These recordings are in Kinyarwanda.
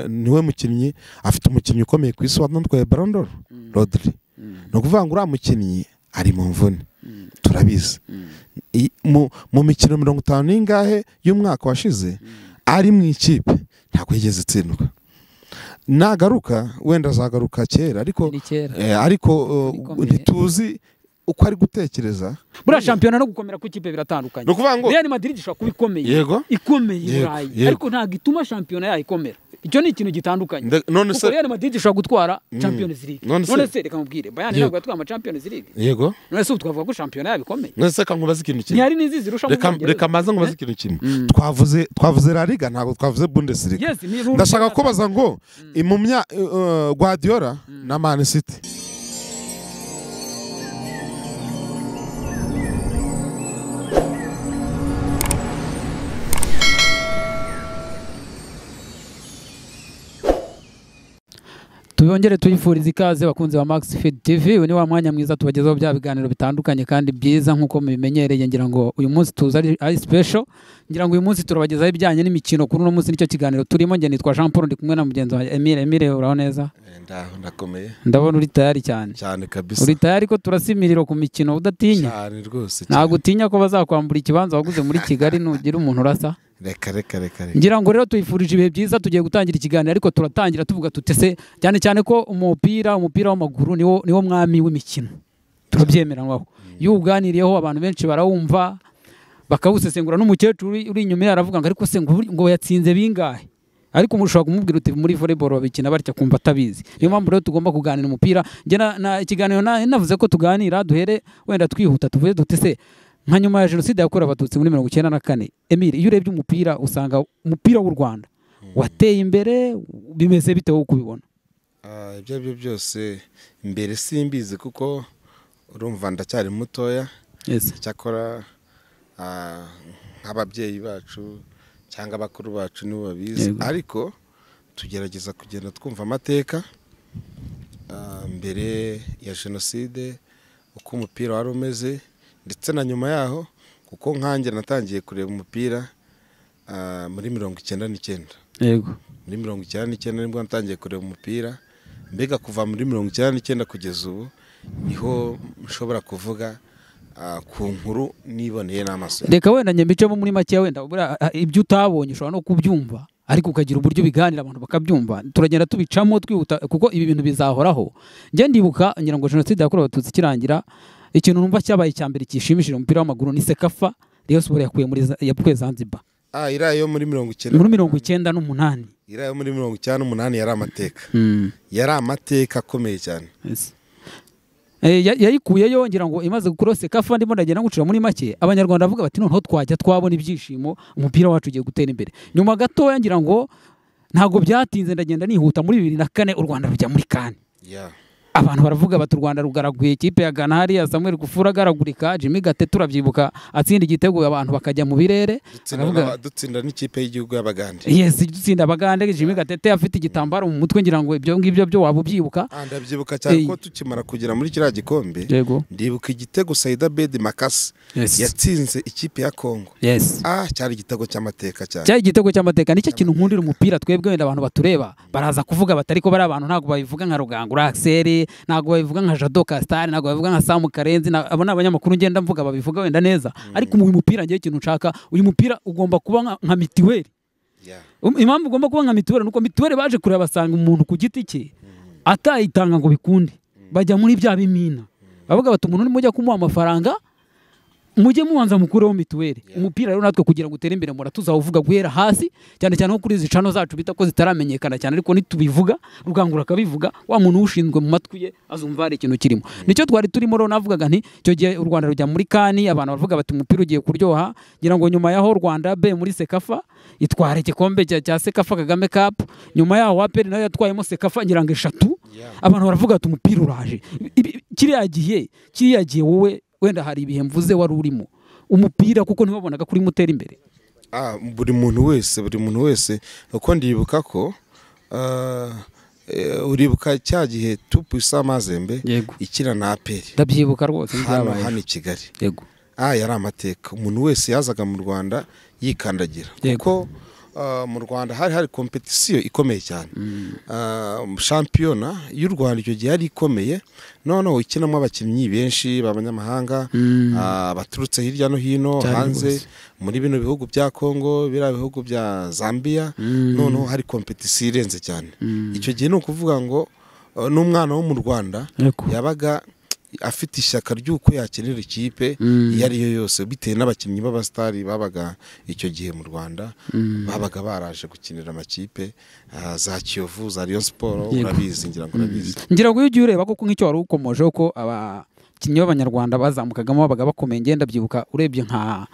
Niwe mukinnyi afite umukinnyi ukomeye ku isi watwaye Ballon d'Or, Rodri. Ni ukuvuga ngo uriya mukinnyi ari mu mvune, turabizi. Mu mikino 50 n'ingahe y'umwaka washize ari mu ikipe, ntabwo yigeze itsindwa. Nagaruka wenda azagaruka kera, ariko Ni kera. Ariko Ikomeye. ntituzi uko ari gutekereza. Buriya shampiyona no gukomera kw'ikipe biratandukanye. Ni ukuvuga ngo Real Madrid ishobora kuba ikomeye, ikomeye i Burayi, ariko ntabwo ituma shampiyona yayo ikomera. Icyo ni ikintu gitandukanye, None kuko se Real Madrid ishobora gutwara Champions League. None se- None se reka mubwire, Bayern ntabwo yatwaye ama Champions League? Yego. None se ubu twavuga ko shampiyona yabo ikomeye? None se reka nkubaze ikintu kimwe. Ntihari n'izi zirusha mu Reka Bwongereza? reka mbanze nkubaze ikintu kimwe. Twavuze La Liga, ntabwo twavuze Bundesliga. Yes, ni Ndashaka kubaza ngo mu mya Guardiola na Man City. Tubongere tuyifuriza ikaze, bakunzi ba Max Feed TV. Uyu ni wa mwanya mwiza tubagezaho bya biganiro bitandukanye kandi byiza nk'uko mubimenyereye. Ngira ngo uyu munsi tuza ari special. Ngira ngo uyu munsi turabagezaho ibijyanye n'imikino. Kuri uno munsi nicyo kiganiro turimo. Njye nitwa Jean Paul, ndi kumwe na mugenzi wanjye Emile. Emile, uraho neza? Ndaho, ndakomeye. Ndabona uri tayari cyane. Cyane kabisa. Uri tayari ko turasimiriro ku mikino udatinya? Cyane rwose. Ntabwo utinya ko bazakwambura ikibanza waguze muri Kigali nugira umuntu urasa? Reka, reka, reka, reka. Ngira ngo rero tuyifurije ibihe byiza. Tugiye gutangira ikiganiro, ariko turatangira tuvuga tutese cyane cyane ko umupira w'amaguru niwo mwami w'imikino, turabyemeranwaho. Iyo uganiriyeho abantu benshi barawumva, bakawusesengura. N'umukecuru uri inyuma ye aravuga ngo ariko se ngo yatsinze bingahe? Ariko ushobora kumubwira uti muri volleyball babikina batya, kumva atabizi. Niyo mpamvu rero tugomba kuganira umupira. Njye na ikiganiro navuze ko tuganira, duhere wenda twihuta, tuvuge dute se nka nyuma ya jenoside yakorewe Abatutsi muri 94, Emile, iyo urebye umupira usanga umupira w'u Rwanda wateye imbere, bimeze bite wowe uko ubibona? Ibyo ari byo byose, mbere simbizi kuko urumva ndacyari mutoya. Cyakora nk'ababyeyi bacu cyangwa abakuru bacu nibo babizi. Ariko tugerageza kugenda twumva amateka mbere ya jenoside uko umupira wari umeze, ndetse na nyuma yaho, kuko nkanjye natangiye kureba umupira muri 99. Muri 99 nibwo natangiye kureba umupira. Mbega kuva muri 99 kugeza ubu niho nshobora kuvuga ku nkuru niboneye n'amaso yanjye. Reka wenda njye mbicemo muri make. Wenda buriya, ibyo utabonye ushobora no kubyumva, ariko ukagira uburyo ubiganira abantu bakabyumva. Turagenda tubicamo twihuta kuko ibi bintu bizahoraho. Njye ndibuka, ngira ngo jenoside yakorewe Abatutsi ikirangira, ikintu numva cyabaye icya mbere gishimishije umupira w'amaguru ni CECAFA Rayon Sports yakuye muri yakuye Zanzibar. Iriya yo muri 90 Muri 98. Iriya yo muri 98 yari amateka, yari amateka akomeye cyane. Yes. Yayikuyeyo ngira ngo imaze gukora CECAFA. Ndimo ndagenda ngucira muri make. Abanyarwanda bavuga bati noneho twajya twabona ibyishimo, umupira wacu ugiye gutera imbere. Nyuma gatoya, ngira ngo ntabwo byatinze, ndagenda nihuta, muri 2004 u Rwanda rujya muri CAN. Abantu baravuga bati u Rwanda rugaraguye ikipe ya Ghana hariya, Samuel Kuffour agaragurika, Jimmy Gatete turabyibuka atsinda igitego, abantu bakajya mu birere. Dutsinda n'ikipe y'igihugu y'Abagande. Yes, dutsinda Abagande, Jimmy Gatete afite igitambaro mu mutwe. Ngira ngo ibyo ngibyo byo waba ubyibuka. Ndabyibuka cyane ko tukimara kugera muri kiriya gikombe, ndibuka igitego Saida Bedi Makasi yatsinze ikipe ya Congo. Cyari igitego cy'amateka cyane. Cyari igitego cy'amateka. Nicyo kintu nkundira umupira. Twebwe wenda abantu batureba baraza kuvuga batari ko bari abantu, ntabwo babivuga nka Rugangura Axel, ntabwo babivuga nka Jado Castar, ntabwo babivuga nka Sam Karenzi. Abo ni abanyamakuru ngenda mvuga babivuga wenda neza, ariko mu mupira ngiye ikintu nshaka, uyu mupira ugomba kuba nka mitiweli. Impamvu ugomba kuba nka mitiweli nuko mitiweli baje kureba basanga umuntu ku giti cye atayitanga ngo bikunde, bajya muri bya bimina, bavuga bati umuntu nimujya kumuha amafaranga mujye mubanza mukureho mituweli. Umupira rero natwe kugira ngo utere imbere, mura tuzawuvuga guhera hasi, cyane cyane nko kuri izi channel zacu bita ko zitaramenyekana cyane. Ariko nitubivuga, Rugangura akabivuga, wa muntu ushinzwe mu matwi ye azumva hari ikintu kirimo. Nicyo twari turimo rero. Navugaga nti icyo gihe u Rwanda rujya muri CAN, abantu bavuga bati umupira ugiye kuryoha. Ngira ngo nyuma yaho Rwanda B muri CECAFA itwara igikombe cya CECAFA Kagame Cup. Nyuma yaho APR nayo yatwayemo CECAFA ngira ngo eshatu. Abantu baravuga bati umupira uraje. Kiriya gihe wowe wenda hari ibihe mvuze wari urimo umupira, kuko ntiwabonaga kuri mutera imbere? Buri muntu wese, uko ndibuka ko uribuka cya gihe Tout-Puissant Mazembe ikina na APR? Ndabyibuka rwose. Hano Byabaye. hano i Kigali. Yari amateka. Umuntu wese yazaga mu Rwanda yikandagira, kuko mu Rwanda hari competition ikomeye cyane. Shampiyona y'u Rwanda icyo gihe yari ikomeye, noneho ikinamo abakinnyi benshi b'abanyamahanga baturutse hirya no hino hanze muri bino bihugu bya Congo, biriya bihugu bya Zambia, noneho hari competition irenze cyane. Icyo gihe ni ukuvuga ngo n'umwana wo mu Rwanda yabaga afite ishyaka ry'uko yakinira ikipe iyo ari yo yose, bitewe n'abakinnyi b'abastari babaga icyo gihe mu Rwanda, babaga baraje gukinira amakipe za Kiyovu, za Rayon Sport, urabizi, ngira ngo urabizi. Ngira ngo iyo ureba koko nk'icyo wari ukomoje ko abakinnyi b'abanyarwanda bazamukagamo babaga bakomeye, ngenda byibuka urebye nka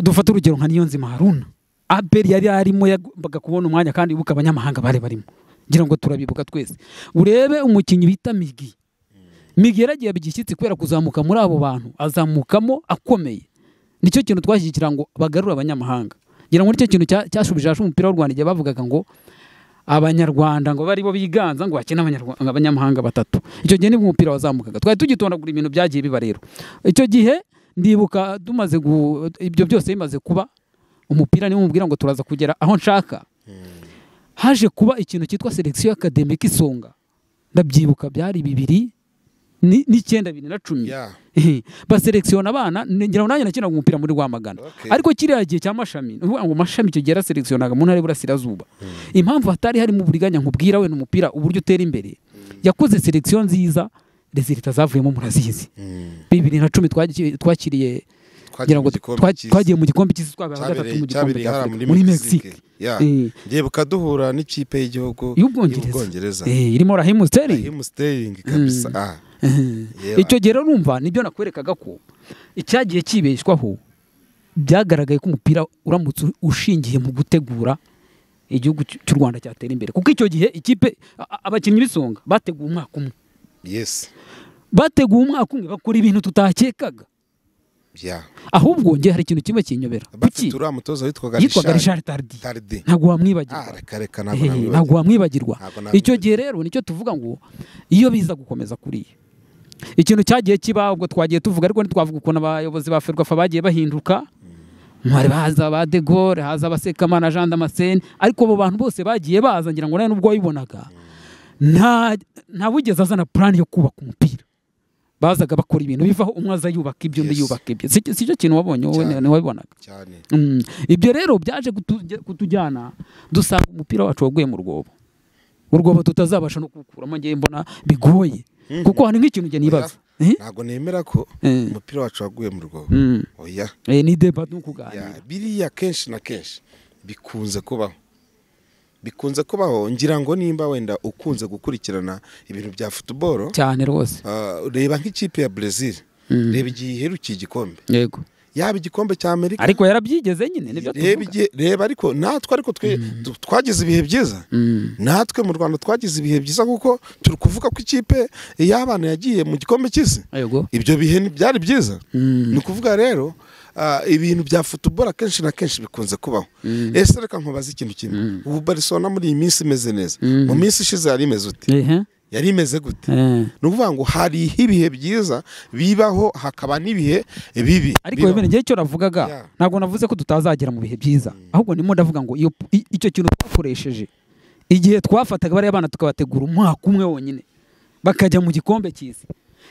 dufata urugero nka Niyonzima Haruna, APR yari arimo yagombaga kubona umwanya kandi ibuka abanyamahanga bari barimo, ngira ngo turabibuka twese. Urebe umukinnyi bita Migi, Migi yaragiye bigishyitsi kubera kuzamuka muri abo bantu, azamukamo akomeye. Nicyo kintu twashyigikira ngo bagarure abanyamahanga. Ngira ngo nicyo kintu cyashubije hasi umupira w'u Rwanda igihe bavugaga ngo abanyarwanda ngo bari bo biganza ngo bakina abanyamahanga batatu. Icyo gihe nibwo umupira wazamukaga. Twari tugitondagura ibintu byagiye biba rero. Icyo gihe ndibuka dumaze ibyo byose bimaze kuba, umupira niwo mubwira ngo turaza kugera aho nshaka. Haje kuba ikintu cyitwa selection académique Isonga. Ndabyibuka byari 2009 2010. Baselektiona abana, ngira ngo nanjye nakinaga umupira muri Rwamagana. Ariko kiriya gihe cya Mashami, uvuga ngo Mashami icyo gihe yaraselektionaga mu ntara y'Iburasirazuba. Impamvu hatari harimo uburiganya nkubwira we n'umupira uburyo utera imbere, yakoze selection nziza, resultat zavuyemo murazizi. 2010 twakiriye, ngira ngo twagiye mu gikombe cy'isi, twabaye gatatu mu gikombe cya Afurika muri Mexique. Ndibuka duhura n'ikipe y'igihugu y'Ubwongereza. Irimo Raheem Sterling. Raheem Sterling kabisa. Icyo gihe rero urumva nibyo nakwerekaga ko icyagiye kibeshwaho byagaragaye ko umupira uramutse ushingiye mu gutegura igihugu cy'u Rwanda cyatera imbere, kuko icyo gihe ikipe abakinnyi b'Isonga bateguye umwaka umwe. Yes. Bateguye umwaka umwe bakora ibintu tutakekaga. Ahubwo nge hari ikintu kimwe kinyobera. Kuki uriya mutoza witwaga Richard Tardy ntabwo wamwibagirwa. Ntabwo wamwibagirwa. Icyo gihe rero nicyo tuvuga ngo iyo biza gukomeza kuriya ikintu cyagiye kiba, ubwo twagiye tuvuga ariko ntitwavuga ukuntu abayobozi ba Ferwafa bagiye bahinduka, mwari baza ba De Gaulle, haza abasekamana Jean Damascene, ariko abo bantu bose bagiye baza ngira ngo nawe nubwo wabibonaga nta wigeze azana plan yo kubaka umupira. Bazaga bakora ibintu bivaho, umwe aza yubaka ibyo undi yubaka ibyo. Si cyo kintu wabonye wowe ntiwabibonaga. Ibyo rero byaje kutujyana dusanga umupira wacu waguye mu rwobo, urwobo tutazabasha no kukuramo, ngiye mbona bigoye. Kuko hari nk'ikintu ngiye nibaza. Ntabwo nemera ko umupira wacu waguye mu rwobo. Oya. Ni debat no kuganira. Biriya kenshi na kenshi bikunze kubaho. Bikunze kubaho, ngira ngo nimba wenda ukunze gukurikirana ibintu bya football cyane rwose. Reba nk'ikipe ya Brazil, reba igihe iherukiye igikombe. Yego. Yaba igikombe cya Amerika. Ariko yarabyigeze nyine nibyo tuvuga. Reba ariko natwe ariko twe twagize ibihe byiza. Natwe mu Rwanda twagize ibihe byiza kuko turi kuvuga ko ikipe y'abana yagiye mu gikombe cy'isi. Ibyo bihe byari byiza. Ni kuvuga rero ibintu bya football akenshi na kenshi bikunze kubaho. Ese reka nkubaze ikintu kimwe. Ubu Barcelona muri iyi minsi imeze neza. Mu minsi ishize yari imeze ute? Yari imeze gute? Ni ukuvuga ngo hari ibihe byiza bibaho hakaba n'ibihe bibi. Ariko wewe ngiye cyo navugaga ntabwo navuze ko tutazagera mu bihe byiza, ahubwo ndimo ndavuga ngo icyo kintu twakoresheje igihe twafataga bari abana tukabategura umwaka umwe wonyine bakajya mu gikombe cy'isi,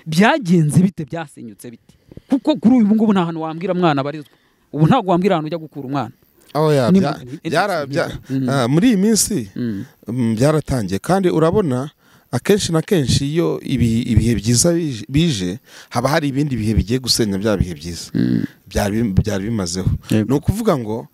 byagenze bite? Byasenyutse bite? Kuko kuri uyu ngubu nta hantu wambwira mwana barizwa, ubu ntabwo wambwira ahantu ujya gukura umwana. Muri iyi minsi byaratangiye, kandi urabona akenshi na kenshi iyo ibihe byiza bije haba hari ibindi bihe bigiye gusenya bya bihe byiza byari bimazeho. Ni ukuvuga ngo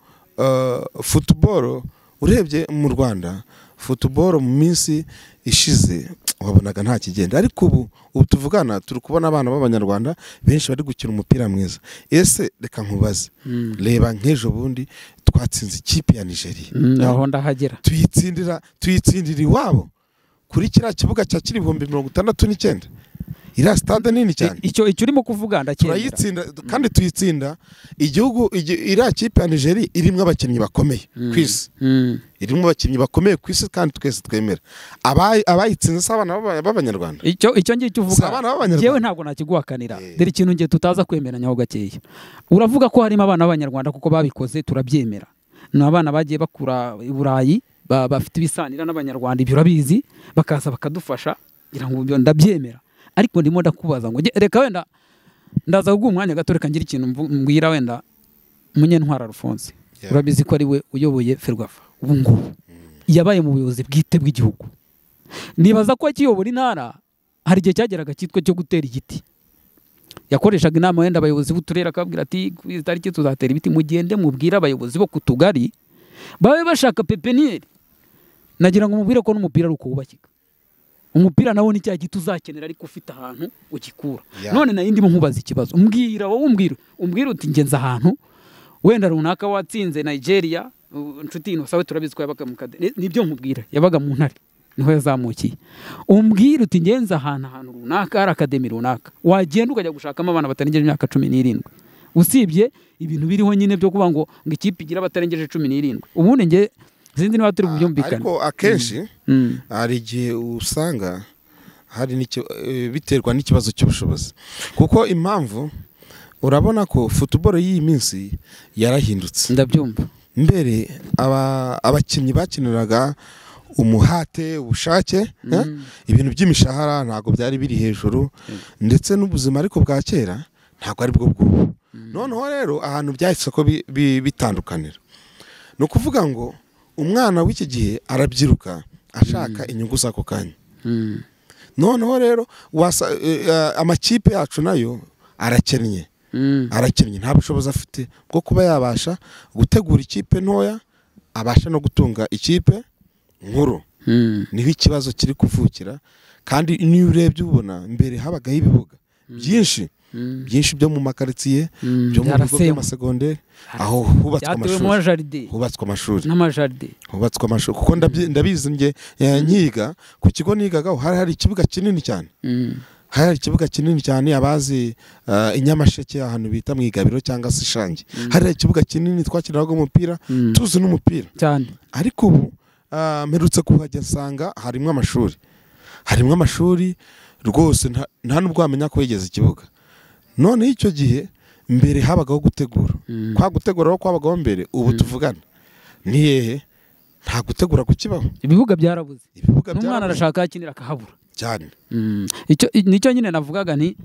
football urebye mu Rwanda, football mu minsi ishize wabonaga nta kigenda, ariko ubu tuvugana turi kubona abana b'abanyarwanda benshi bari gukina umupira mwiza. Ese reka nkubaze, reba nk'ejo bundi twatsinze ikipe ya Nigeria, aho ndahagera tuyitsindira iwabo kuri kiriya kibuga cya kiri 69,000, iriya stade nini cyane. Icyo urimo kuvuga ndacyemera. Turayitsinda kandi tuyitsinda igihugu. Iriya kipe ya Nigeria irimo abakinnyi bakomeye ku isi, irimo abakinnyi bakomeye ku isi kandi twese twemera. Abayitsinze si abana b'abanyarwanda. Icyo ngicyo uvuga njyewe ntabwo nakiguhakanira. Dore ikintu ngiye tutaza kwemeranya ho gakeya. Uravuga ko harimo abana b'abanyarwanda kuko babikoze, turabyemera. Ni abana bagiye bakura i Burayi bafite ibisanira n'abanyarwanda, ibyo urabizi, bakaza bakadufasha, ngira ngo ibyo ndabyemera. Ariko ndimo ndakubaza ngo reka wenda ndaza kuguha umwanya gato, reka ngira ikintu mbwira wenda Munyentwara Alphonse. Urabizi ko ari we uyoboye Ferwafa ubu ngubu, yabaye mu buyobozi bwite bw'igihugu. Nibaza ko akiyobora intara hari igihe cyageraga cyitwa cyo gutera igiti, yakoreshaga inama wenda abayobozi b'uturere akababwira ati ku itariki tuzatera ibiti, mugende mubwire abayobozi bo ku tugari babe bashaka pepiniyeri. Nagira ngo mubwire ko n'umupira ari uko wubakika. Umupira nawo ni cya giti uzakenera ariko ufite ahantu ugikura. None nayo ndimo nkubaza ikibazo, umbwira wowe, umbwira uti ngenza ahantu wenda runaka watsinze Nigeria, inshuti ino sawe turabizi ko yabaga mu kade, nibyo nkubwira, yabaga mu ntare niho yazamukiye. Umbwira uti ngenza ahantu runaka hari akademi runaka, wagenda ukajya gushakamo abana batarengeje imyaka 17. Usibye ibintu biriho nyine byo kuba ngo ikipe igira abatarengeje 17. Ubundi nge sinzi niba turi bubyumvikane. Ariko akenshi hari igihe usanga hari biterwa n'ikibazo cy'ubushobozi, kuko impamvu urabona ko football y'iyi minsi yarahindutse. Ndabyumva. Mbere abakinnyi bakiniraga umuhate, ubushake, ibintu by'imishahara ntago byari biri hejuru, ndetse n'ubuzima ariko bwa kera ntago ari bwo bw'ubu. Noneho rero ahantu byahise ko bitandukanira, ni ukuvuga ngo umwana w'iki gihe arabyiruka ashaka inyungu z'ako kanya. Noneho rero amakipe yacu nayo arakennye, nta bushobozi afite bwo kuba yabasha gutegura ikipe ntoya, abasha no gutunga ikipe nkuru. Niho ikibazo kiri kuvukira. Kandi niyo urebye ubona mbere habagaho ibibuga byinshi byinshi byo mu makaritsiye, byo mu bigo by'amasegonderi, aho hubatswe amashuri, hubatswe amashuri n'amajaride, hubatswe amashuri. Kuko ndabizi nge nkiga ku kigo nigagaho hari ikibuga kinini cyane, hari ikibuga kinini cyane, abazi inyamasheke ahantu bita mu Igabiro cyangwa se Ishangi, hari ikibuga kinini twakiniraga umupira, tuzi n'umupira cyane. Ariko ubu mperutse kuhajya nsanga harimo amashuri, rwose nta nubwo wamenya ko yigeze ikibuga. None icyo gihe mbere habagaho gutegura, kwa gutegura aho kwabagaho mbere, ubu tuvugana ni hehe nta gutegura kukibaho. Ibibuga byarabuze, n'umwana arashaka akinira akahabura cyane. Icyo nicyo nyine navugaga nti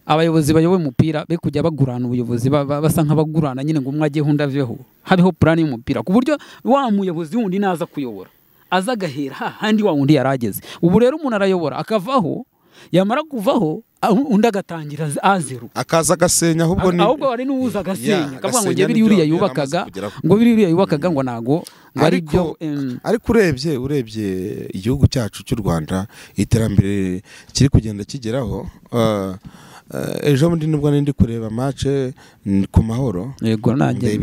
abayobozi bayoboye umupira be kujya bagurana ubuyobozi, basa nk'abagurana nyine ngo umwe ajye undi aveho, habeho plan y'umupira ku buryo wa muyobozi wundi naza kuyobora aza agahera handi wa wundi yarageze. Ubu rero umuntu arayobora akavaho, yamara kuvaho undi agatangira A0, akaza agasenya, ahubwo ni ahubwo ari n'uza agasenya akavuga ngo nge biri uriya yubakaga, ngo biri uriya yubakaga ngo nago ngo ari byo. Ariko urebye igihugu cyacu cy'u Rwanda iterambere kiri kugenda kigeraho. Ejo bundi nibwo nindi kureba match ku Mahoro, yego nanjye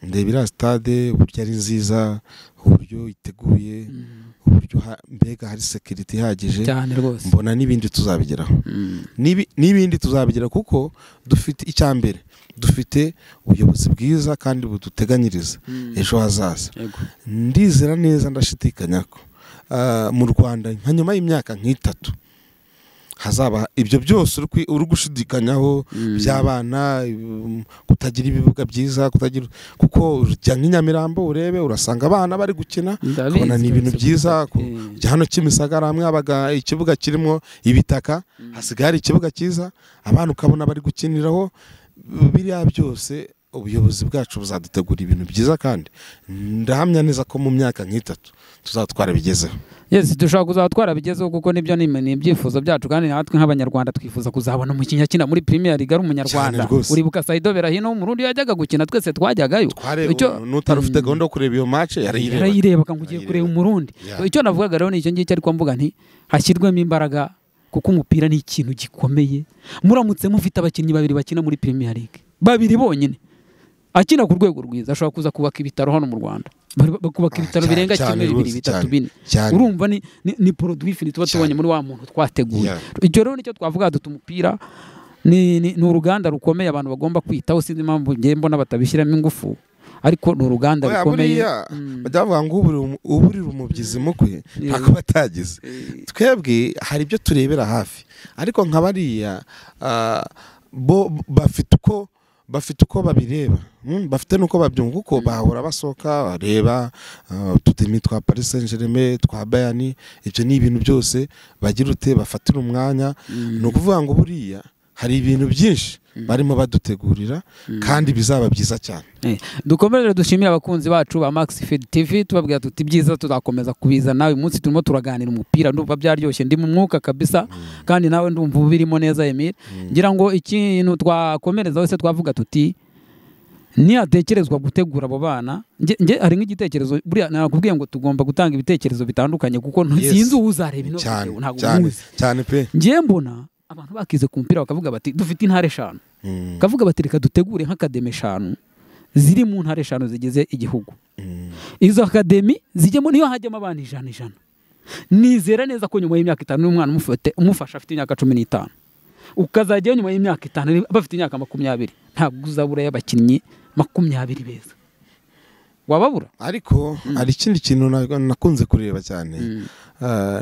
ndebira stade uburyo ari nziza, uburyo iteguye, uburyo mbega hari security ihagije cyane rwose. Mbona n'ibindi tuzabigeraho, n'ibindi tuzabigera, kuko dufite icyambere, dufite ubuyobozi bwiza kandi buduteganyiriza ejo hazaza. Ndizera neza ndashidikanya ko mu Rwanda nka nyuma y'imyaka nk'itatu hazaba ibyo byose uri gushidikanyaho by'abana, kutagira ibibuga byiza, kutagira, kuko ujya nk'inyamirambo urebe urasanga abana bari gukina, ukabona ni ibintu byiza. Hano Kimisagara hamwe habaga ikibuga kirimo ibitaka, hasigaye hari ikibuga cyiza abana ukabona bari gukiniraho. Biriya byose ubuyobozi bwacu buzadutegura ibintu byiza, kandi ndahamya neza ko mu myaka nk'itatu tuzatwara bigezeho. Yes, dushobora kuzatwara bigezeho, kuko nibyo ni ibyifuzo byacu, kandi natwe nk'abanyarwanda twifuza kuzabona umukinnyi akina muri Premier League ari umunyarwanda. Uribuka Saido Berahino Umurundi yajyaga gukina, twese twajyagayo. Icyo nutari ufite gahunda yo kureba iyo match yarayireba ngo ugiye kureba Umurundi. Icyo navugaga rero ni icyo ngicyo, ariko mvuga nti hashyirwemo imbaraga, kuko umupira ni ikintu gikomeye. Muramutse mufite abakinnyi babiri bakina muri Premier League, babiri bonyine akina ku rwego rwiza, ashobora kuza kubaka ibitaro hano mu Rwanda, bakubaka ibitaro birenga kimwe, bibiri, bitatu, bine. Urumva ni produit fini tuba tubonye muri wa muntu twateguye. Icyo rero nicyo twavuga dutu umupira ni uruganda rukomeye abantu bagomba kwitaho. Sinzi impamvu ngiye mbona batabishyiramo ingufu, ariko ni uruganda rukomeye. Badavuga ngo uburira umubyizi mukwe ntako batagize. Twebwe hari ibyo turebera hafi, ariko nka bariya bo bafite uko Bafite uko babireba, bafite nuko babyumva, kuko bahora basohoka bareba utudemi twa Paris Saint-Germain, twa Bayern. Ibyo ni ibintu byose bagira ute bafatira umwanya. Ni ukuvuga ngo buriya hari ibintu byinshi barimo badutegurira kandi bizaba byiza cyane. Dukomeje dushimira abakunzi bacu ba Max Feed TV, tubabwira tuti byiza tuzakomeza kubizana. Uyu munsi turimo turaganira umupira, ndumva byaryoshye, ndi mu mwuka kabisa, kandi nawe ndumva ubirimo neza Emile. Ngira ngo ikintu twakomereza wese twavuga tuti niyatekerezwa gutegura abo bana. Nge hari nk'igitekerezo buriya nakubwiye ngo tugomba gutanga ibitekerezo bitandukanye, kuko sinzi uzareba ino video, ntabwo muzi cyane pe. Ngiye mbona abantu bakize ku mupira bakavuga bati dufite intare eshanu, bakavuga bati reka dutegure nk'akademi eshanu ziri mu ntare eshanu zigize igihugu. Izo akademi zijyemo niyo hajyamo abana 100. Nizera neza ko nyuma y'imyaka 5 n'umwana umufasha afite imyaka 15, ukazajyayo nyuma y'imyaka 5 bafite imyaka 20, ntabwo uzabura y'abakinnyi 20 beza wababura. Ariko hari ikindi kintu nakunze kureba cyane,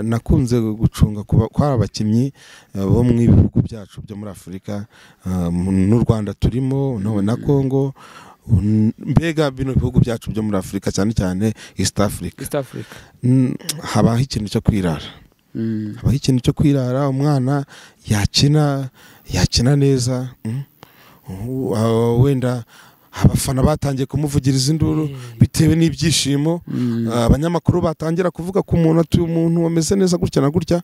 nakunze gucunga kwa abakinnyi bo mu bihugu byacu byo muri Afurika, n'u Rwanda turimo na Congo, mbega bino bihugu byacu byo muri Afurika cyane cyane East Africa. Habaho ikintu cyo kwirara, habaho ikintu cyo kwirara. Umwana yakina neza, wenda abafana batangiye kumuvugiriza induru bitewe n'ibyishimo, abanyamakuru batangira kuvuga ku muntu ati umuntu wameze neza gutya na gutya,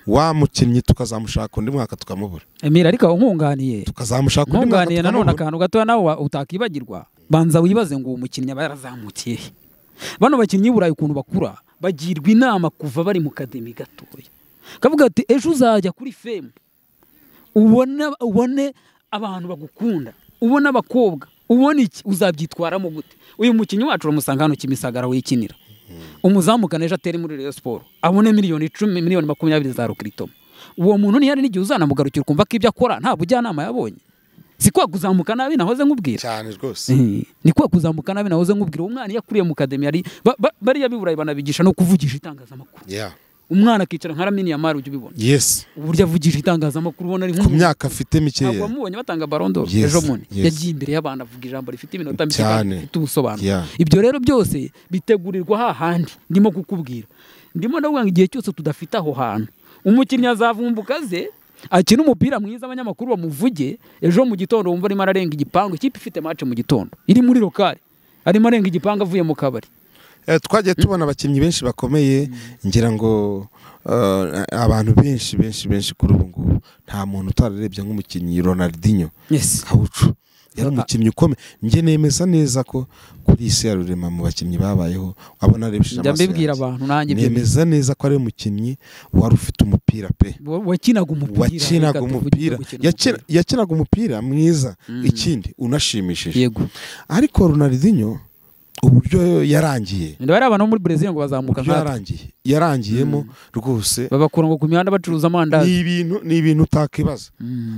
wa mukinnyi tukazamushaka undi mwaka tukamubura. Emile, ariko nkunganiye tukazamushaka undi mwaka tukamubura. Nanone akantu gatoya nawe utakibagirwa, banza wibaze ngo uwo mukinnyi aba yarazamukiye. Bano bakinnyi burayi ukuntu bakura bagirwa inama kuva bari mu kademi gatoya, kavuga ati ejo uzajya kuri fame, ubone abantu bagukunda, ubone abakobwa, ubona iki, uzabyitwaramo gute? Uyu mukinnyi wacu uramusanga hano Kimisagara wikinira, umuzamukana ejo atere muri Rayon Sport abone miliyoni 10, miliyoni 20 za Rukiritomo. Uwo muntu ntiyari n'igihe uzanamugarukira ukumva ko ibyo akora nta bujyanama yabonye. Si kwa kuzamuka nabi nahoze nkubwira cyane rwose, ni kwa kuzamuka nabi nahoze nkubwira. Umwana yakuriye mu kademi yari bariya biburayi banabigisha no kuvugisha itangazamakuru. Umwana akicara nka Lamine Yamal ujye ubibona. Uburyo avugisha itangazamakuru ubona ari ku myaka afite mikeya. Ntabwo wamubonye batanga Ballon d'Or ejo bundi, yagiye imbere y'abantu avuga ijambo rifite iminota mike rifite ubusobanuro. Ibyo rero byose bitegurirwa hahandi ndimo kukubwira. Ndimo ndavuga ngo igihe cyose tudafite aho hantu, umukinnyi azavumbuka ze akina umupira mwiza abanyamakuru bamuvuge, ejo mu gitondo wumva arimo ararenga igipangu, ikipe ifite match mu gitondo iri muri lokale, arimo arenga igipangu avuye mu kabari. Twagiye tubona abakinnyi benshi bakomeye, ngira ngo abantu benshi benshi benshi kuri ubu ngubu nta muntu utararebye nk'umukinnyi Ronaldinho Gaucho. Yari umukinnyi ukomeye. Njye nemeza neza ko kuri isi ya rurema mu bakinnyi babayeho abona arebesheje amaso, ndabibwira abantu nanjye nemeza neza ko ari umukinnyi wari ufite umupira pe, wakinaga umupira, yakinaga umupira mwiza, ikindi unashimishije. Ariko Ronaldinho uburyo yarangiye, ndabara abantu muri Brazil ngo bazamuka nka yarangiyemo rwose, babakura ngo ku mihanda bacuruza amandazi. Ni ibintu utakibaza.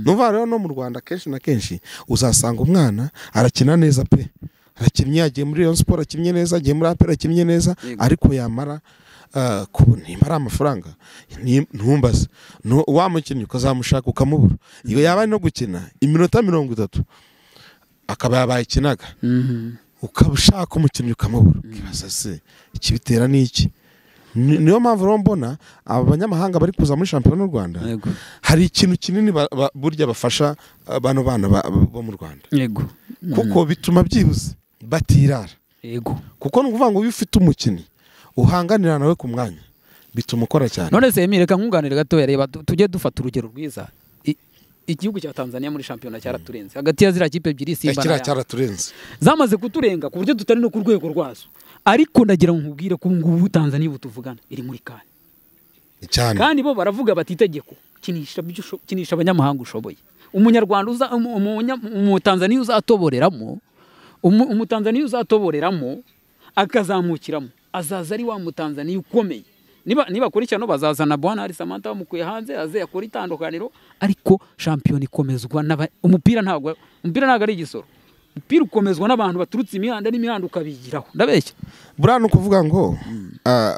Numva rero no mu Rwanda kenshi na kenshi uzasanga umwana arakina neza pe, arakinnye, yagiye muri Rayon Sport akinnye neza, agiye muri APR akinnye neza, ariko yamara kubona nimba amafaranga ntumbaze, wa mukinnyi ukazamushaka ukamubura. Iyo yaba no gukina iminota 30 akaba yabaye ikinaga, ukaba ushaka umukinnyi ukamubura, ukibaza se ikibitera ni iki? Niyo mpamvu rero mbona aba banyamahanga bari kuza muri shampiyona y'u Rwanda, hari ikintu kinini burya bafasha bano bana bo mu Rwanda. Kuko bituma byibuze batirara. Kuko ni ukuvuga ngo iyo ufite umukinnyi uhanganira nawe ku mwanya bituma ukora cyane. None se Emile, reka nkunganire gatoya, reba tujye dufata urugero rwiza. Igihugu cya Tanzania muri shampiyona cyaraturenze hagati ya ziriya kipe ebyiri Simba na cyaraturenze, zamaze kuturenga ku buryo tutari no ku rwego rwazo. Ariko ndagira ngo nkubwire ko ngubu Tanzania ubu tuvugana iri muri kane cyane, kandi bo baravuga bati itegeko kinisha abanyamahanga ushoboye. Umunyarwanda uza umutanzania uzatoboreramo, umutanzania uzatoboreramo akazamukiramo azaza ari wa mutanzania ukomeye. Niba kuri cyano bazazana Bwana Ari Samantha bamukuye hanze aze yakora itandukaniro, ariko shampiyona ikomezwa umupira ntabwo ari igisoro. Umupira ukomezwa n'abantu baturutse imihanda n'imihanda ukabigiraho. Ndabeshya buriya ni ukuvuga ngo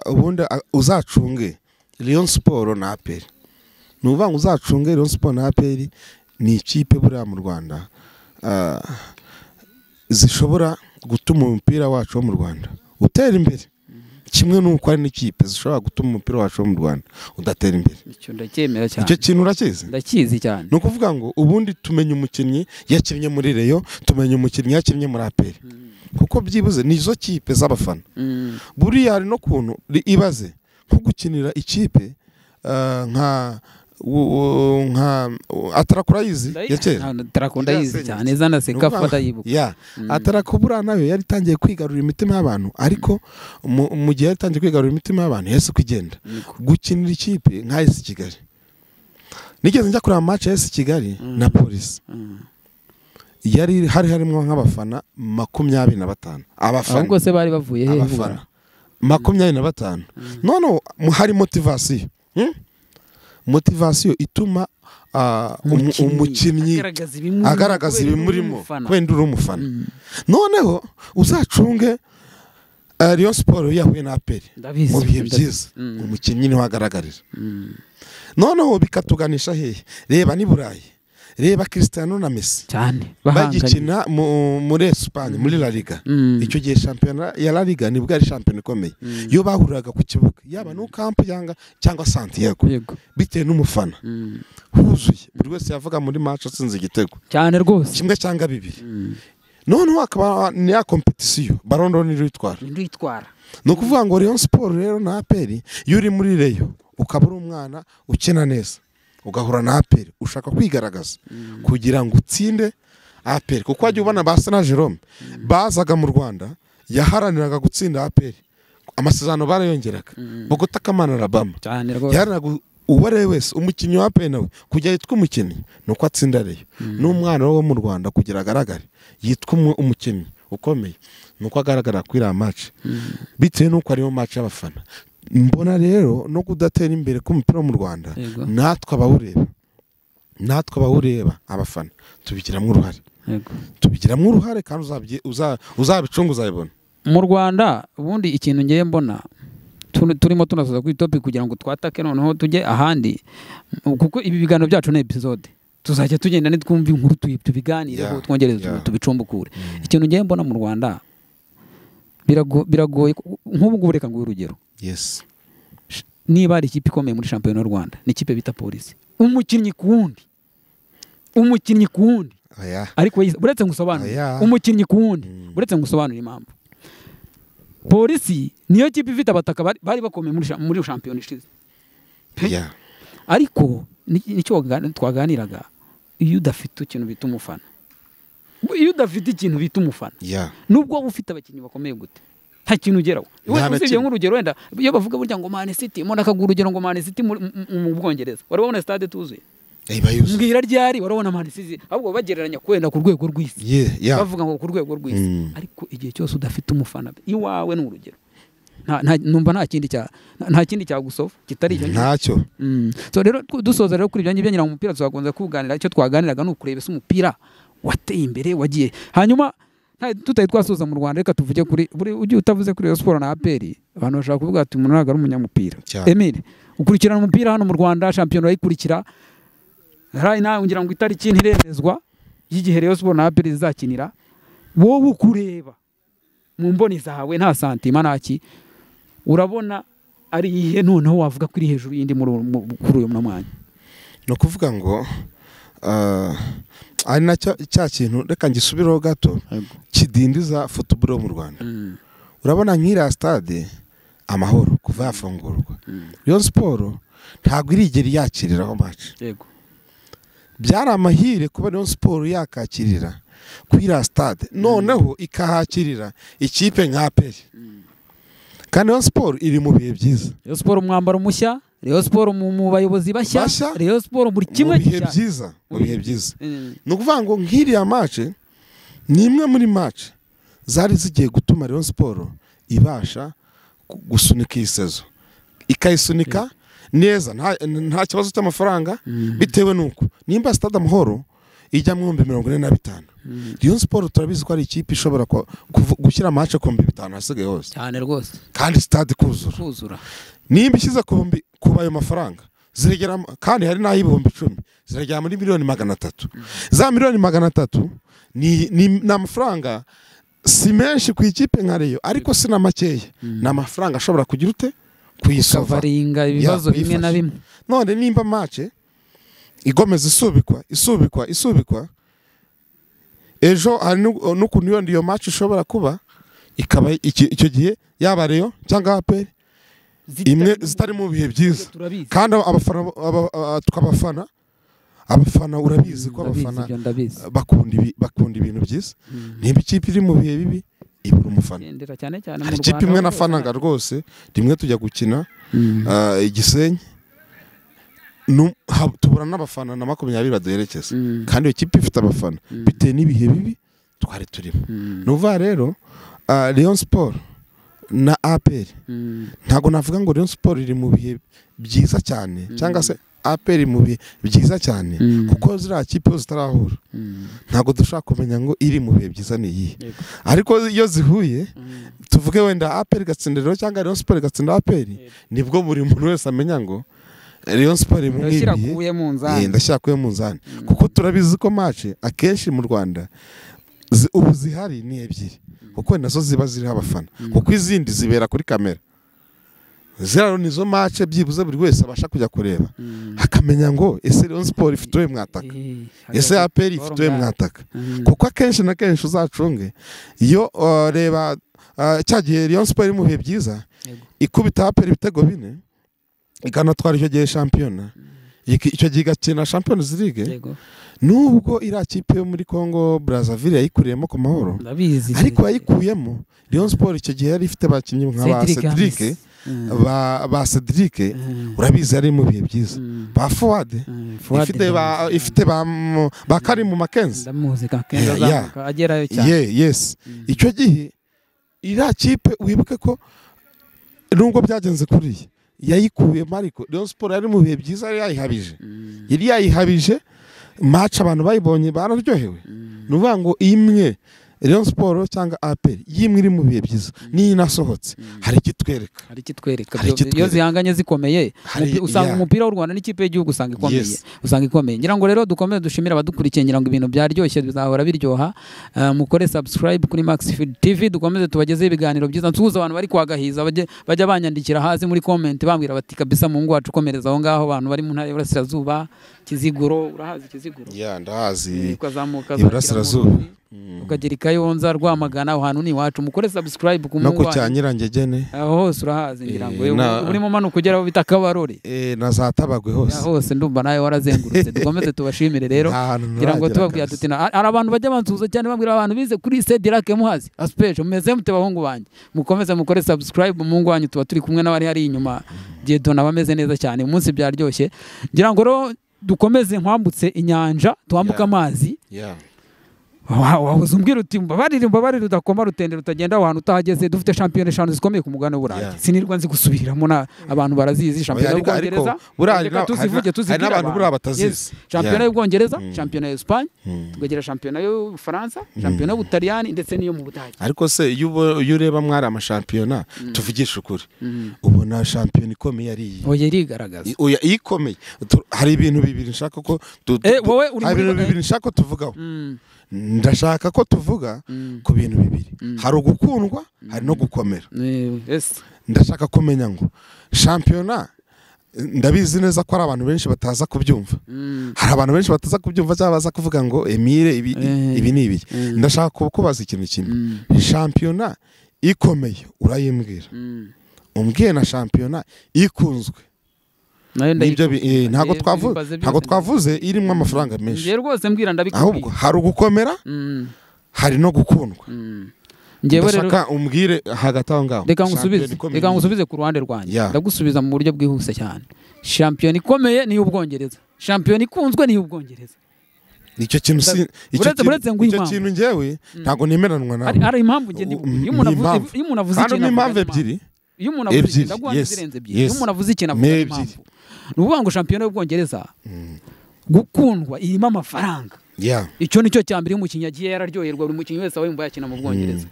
ubundi uzacunge Rayon Sport na APR. Ni ukuvuga ngo uzacunge Rayon Sport na APR ni ikipe buriya mu Rwanda zishobora gutuma umupira wacu wo mu Rwanda utera imbere, kimwe nuko ari n'ikipe zishobora gutuma umupira wacu wo mu Rwanda udatera imbere. Icyo ndacyemera cyane. Icyo kintu urakizi? Ndakizi cyane. Ni ukuvuga ngo ubundi tumenya umukinnyi yakinnye muri Rayon, tumenya umukinnyi yakinnye muri APR, kuko byibuze nizo kipe z'abafana. Buriya hari no kuntu ibaze nko gukinira ikipe nka Atarakura yizi ya kera. Atarakunda yizi cyane zana sekafa ndayibuka. Ya Atarakubura nayo yari tangiye kwigarurira imitima y'abantu, ariko mu gihe yatangiye kwigarurira imitima y'abantu yese kugenda gukinira ikipe nka AS Kigali. Nigeze njya kureba match ya AS Kigali na Police. Yari hari harimo nk'abafana 25. Abafana ahubwo se bari bavuye he? Abafana 25. None hari motivation. Motivation ituma umukinnyi agaragaza ibimurimo kwenda uri umufana. Noneho uzacunge Rayon Sport yahuye na APR mu bihe byiza, umukinnyi niho agaragarira. Noneho bikatuganisha hehe? Reba ni Burayi, reba Cristiano na Messi cyane bagikina muri Espagne muri La Liga. Icyo gihe shampiyona ya La Liga nibwo ari shampiyona ikomeye. Iyo bahuriraga ku kibuga yaba no Camp cyangwa Santiago, bitewe n'umufana huzuye, buri wese yavuga muri match atsinze igitego cyane rwose, kimwe cyangwa bibiri. Noneho akaba ni ya competition Ballon d'Or niritwara. Ni ukuvuga ngo Rayon Sport rero na APR, iyo uri muri Rayon ukaba uri umwana ukina neza ugahura na APR ushaka kwigaragaza kugira ngo utsinde APR, kuko wajya ubona ba Sena Jerome bazaga mu Rwanda yaharaniraga gutsinda APR, amasezerano barayongeraga. Bogota Kamana Alabama yaharaniraga uwo ari we wese umukinnyi wa APR nawe kujya yitwa umukinnyi nuko atsinda Rayon, n'umwana wo mu Rwanda kugira agaragare yitwa umukinnyi ukomeye nuko agaragara kuri iriya match, bitewe nuko ariyo match y'abafana. Mbona rero no kudatera imbere k'umupira mu Rwanda, natwe abawureba abafana tubigiramo uruhare. Tubigiramo uruhare kandi uzabicunga uzabibona. Mu Rwanda ubundi ikintu ngiye mbona turimo tunasoza kuri topic kugira ngo twatake noneho tujye ahandi, kuko ibi biganiro byacu ni episode tuzajya tugenda nitwumva inkuru tubiganireho twongereze tubicumbukure. Ikintu ngiye mbona mu Rwanda biragoye. Nk'ubu ngubu reka nguhe urugero. Yes. Niba ari ikipe ikomeye muri shampiyona y'u Rwanda, ni ikipe bita Police. Umukinnyi ku wundi. Umukinnyi ku wundi. Ariko buretse ngusobanure. Umukinnyi ku wundi. Buretse ngusobanure impamvu. Polisi niyo kipe ifite abataka bari bakomeye muri shampiyona ishize. Ariko nicyo twaganiraga, iyo udafite ikintu bita umufana. Iyo udafite ikintu bita umufana. Nubwo waba ufite abakinnyi bakomeye gute, nta kintu ugeraho. Usibye nk'urugero wenda iyo bavuga burya ngo Man City, mbona akagura urugero ngo Man City mu Bwongereza, wari wabona stade tuzuye? Mbwira ryari wari wabona Man City? Ahubwo bagereranya kwenda ku rwego rw'isi, bavuga ngo ku rwego rw'isi. Ariko igihe cyose udafite umufana iwawe ni urugero, numva nta kindi cyagusova kitari icyo ntacyo. So rero dusoza rero kuri ibyo ngibyo ngira umupira tuzagonza kuganira. Icyo twaganiraga ni ukureba ese umupira wateye imbere wagiye. Hanyuma tutari twasoza mu Rwanda, reka tuvuge kuri ugiye utavuze kuri Rayon Sport na APR, abantu bashaka kuvuga ati umuntu ntabwo ari umunyamupira. Emile ukurikirana umupira hano mu Rwanda, shampiyona urayikurikira, hari nawe ngira ngo itariki ntiremezwa y'igihe Rayon Sport na APR zizakinira, wowe ukureba mu mboni zawe nta santima ntaki, urabona ari ihe noneho wavuga kuri hejuru y'indi muri uyu mwanya? No kuvuga ngo ari nacyo cya kintu reka ngisubiraho gato kidindiza football mu Rwanda. Urabona nk'ira stade Amahoro kuva yafungurwa, Rayon Sport ntabwo irigera yakiriraho match. Yego. Byari amahire kuba Rayon Sport yakakirira kuri ira stade, noneho ikahakirira ikipe nka APR. Kandi Rayon Sport iri mu bihe byiza. Rayon Sport umwambaro mushya, Rayon Sport mu bayobozi bashya, Rayon Sport muri kimwe cyiza, mu bihe byiza. Ni ukuvuga ngo nk'iriya match ni imwe muri match zari zigiye gutuma Rayon Sport ibasha gusunika iyi sezo, ikayisunika neza nta kibazo cy'amafaranga, bitewe nuko nimba Stade Amahoro ijya mu 45,000, Rayon Sport turabizi ko ari ikipe ishobora gushyira match ku 5,000 hasigaye hose cyane rwose, kandi stade kuzura. Nimba ishyize ku ayo mafaranga ziragera, kandi hari n'ayo 10,000 ziragera muri miliyoni 300. Za miliyoni 300 Ni amafaranga si menshi ku ikipe nka Rayon, ariko si na makeya. Ni amafaranga ashobora kugira ute kuyisova, kavaringa ibibazo bimwe na bimwe. None nimba match igomeza isubikwa ejo hari n'ukuntu iyo match ishobora kuba ikaba icyo gihe yaba Rayon cyangwa APR imwe zitari mu bihe byiza, kandi abafana tukabafana abafana urabizi ko abafana bakunda ibintu byiza. Nimba ikipe iri mu bihe bibi ibura umufana. Hari ikipe imwe nafanaga rwose rimwe tujya gukina Igisenyi tubura n'abafana na 20 baduherekeza, kandi iyo kipe ifite abafana bitewe n'ibihe bibi twari turimo. Nuva rero Rayon Sport na APR ntago navuga ngo Rayon Sport iri mu bihe byiza cyane cyangwa se APR mu bihe byiza cyane, kuko ziriya kipe zitarahura ntago dushaka kumenya ngo iri mu bihe byiza ni iyihe. Ariko iyo zihuye tuvuge wenda APR igatsinda Rayon cyangwa Rayon Sport igatsinda APR, nibwo buri muntu wese amenya ngo Rayon Sport mu bihe ndashyira kuye mu nzani, kuko turabizi ko match akenshi mu Rwanda ubu zihari ni ebyiri, kuko nazo ziba ziriho abafana, kuko izindi zibera kuri kamera. Ziraro nizo match byibuze buri wese abasha kujya kureba akamenya ngo ese Rayon Sport ifite uwe mwataka, ese APR ifite uwe mwataka. Kuko akenshi na kenshi uzacunge iyo reba cyagiye Rayon Sport mu bihe byiza ikubita APR ibitego 4 ikanatwara icyo gihe shampiyona, icyo gihe igakina Champions League. Nubwo iriya kipe yo muri Congo Brazzaville yayikuriyemo ku mahoro, ariko yayikuyemo Rayon Sport icyo gihe yari ifite abakinnyi nka ba Cedric, ba Cedric urabizi ari mu bihe byiza, ba Fuad ifite ba Karim Mackenzie, ndamuzi Mackenzie azamuka agerayo cyane. Yes, icyo gihe iriya kipe wibuke ko nubwo byagenze kuriya yayikuyemo, ariko Rayon Sport yari mu bihe byiza yari yayihabije match abantu bayibonye bararyohewe. Nuvuga ngo imwe Rayon Sport cyangwa APR yimwe iri mu bihe byiza niyi nasohotse hari ikitwereka, iyo zihanganye zikomeye usanga umupira w'u Rwanda n'ikipe y'igihugu usanga ikomeye, usanga ikomeye. Ngira ngo rero dukomeze dushimira abadukurikiye, ngira ngo ibintu byaryoshye bizahora biryoha. Mukore subscribe kuri Maxfield TV, dukomeze tubagezeho ibiganiro byiza. Nsuhuza abantu bari kwagahiza bajya banyandikira hasi muri comment bambwira bati kabisa mungu wacu komereza aho ngaho. Abantu bari mu ntara y'Iburasirazuba, Kiziguro, urahazi Kiziguro? Ya ndahazi, ukazamuka Iburasirazuba ukagera Kayonza, Rwamagana, aho hantu ni iwacu. Mukore subscribe ku mungu no ku Cyanyirangegene aho hose urahazi, ngira ngo urimo manuka ugera aho bita Kabarore na za Tabagwe hose, hose ndumva nawe warazengurutse. Dukomeze tubashimire rero, ngira ngo tubabwira tuti hari abantu bajya bansuhuza cyane bambwira abantu bize kuri Cedric Muhazi Aspeje, mumeze mute bahungu banjye, mukomeze mukore subscribe mungu wanyu, tuba turi kumwe n'abari hari inyuma. Dieudonne abameze neza cyane, umunsi byaryoshye. Ngira ngo rero dukomeze nkwambutse inyanja, twambuka amazi. Wabuze umbwira uti mbabarire udakoma rutende rutagenda aho hantu utahageze. Dufite shampiyona 5 zikomeye ku mugabane w'Uburayi, sinirwa nzi gusubiramo na abantu barazizi. Shampiyona y'Ubwongereza tuzivuge tuzibwira abantu buriya batazizi, shampiyona y'Ubwongereza, shampiyona ya Espagne, tukagira shampiyona y'Ubufaransa, shampiyona y'Ubutaliyani ndetse n'iyo mu Budage. Ariko se iyo ureba mwari amashampiyona tuvugisha ukuri, ubona shampiyona ikomeye ari iyi? Oya irigaragaza, oya ikomeye. Hari ibintu bibiri nshaka ko hari ibintu bibiri nshaka ko tuvugaho. Ndashaka ko tuvuga ku bintu bibiri, hari ugukundwa hari no gukomera. Ndashaka kumenya ngo shampiyona, ndabizi neza ko ari abantu benshi bataza kubyumva, hari abantu benshi bataza kubyumva cyangwa baza kuvuga ngo Emile ibi ni ibi. Ndashaka kubaza ikintu kimwe, shampiyona ikomeye urayimbwira, umbwiye na shampiyona ikunzwe. Ntabwo twavuze irimo amafaranga menshi rwose, mbwira ndabikubwiye. Ahubwo hari ugukomera hari no gukundwa. Ndashaka umbwire hagati aho ngaho. Reka ngusubize ku ruhande rwanjye, ndagusubiza mu buryo bwihuse cyane. Shampiyona ikomeye ni iy'Ubwongereza, shampiyona ikunzwe ni iy'Ubwongereza. Icyo kintu si icyo kintu njyewe ntabwo nemeranwa nawe. Hari impamvu njye iyo umuntu avuze ikintu, impamvu ebyiri, iyo umuntu avuze ikintu ndaguha izirenze ebyiri. Iyo umuntu avuze ikintu avuga impamvu. Ni ukuvuga ngo shampiyona y'Ubwongereza gukundwa irimo amafaranga. Icyo nicyo cya mbere, umukinnyi agiye yararyoherwa, buri mukinnyi wese aba yumva yakina mu Bwongereza.